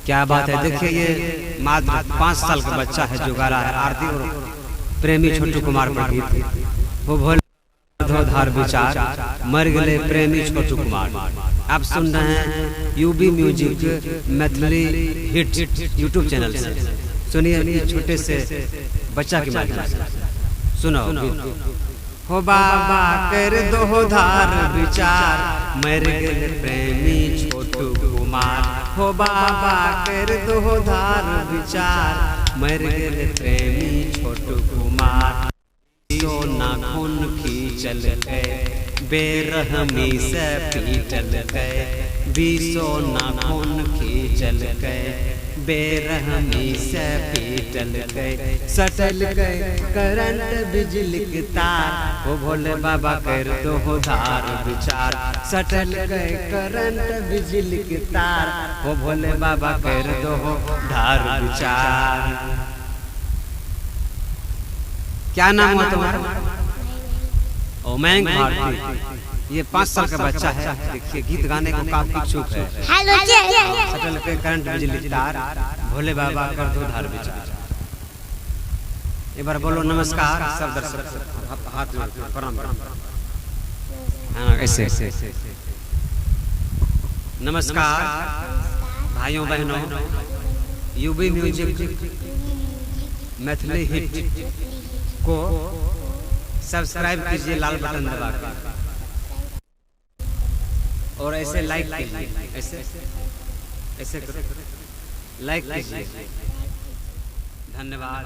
क्या बात है। देखिए ये मात्र 5 साल का बच्चा है जो गा रहा है आरती और प्रेमी छोटू कुमार पर गीत। वो भोले धार विचार, मर गए प्रेमी छोटू कुमार। आप सुन रहे हैं UB music Maithili hit YouTube channel से। सुनिए ये छोटे से बच्चा के माध्यम से सुनो गीत। हो बाबा कर दो धार विचार, मर गए प्रेमी छोटू कुमार। हो बाबा कर दो धार विचार, मर गए प्रेमी छोटू कुमार। सोना खून खींचल के बेरहमी से पीटल के, बीसो नाखून खींचल के बेरहमी से पीटल के, सटल के करंट बिजली के तार। हो भोले बाबा कर दो धार विचार, सटल के करंट बिजली के तार। हो भोले बाबा कर दो धार विचार। क्या नाम हुआ तुम्हारा? ओ मयंक भारती। ये 5 साल का बच्चा है। देखिए गीत गाने को काफी इच्छुक है। हेलो। सटल के करंट बिजली तार, भोले बाबा कर दो धार विचार। एक बार बोलो नमस्कार सब दर्शक, हाथ जोड़ के प्रणाम। हाँ ऐसे नमस्कार भाइयों बहनों, यूबी म्यूजिक मैथिली हिट को सब्सक्राइब कीजिए लाल बटन दबा के, और ऐसे लाइक कीजिए, ऐसे ऐसे लाइक कीजिए। धन्यवाद।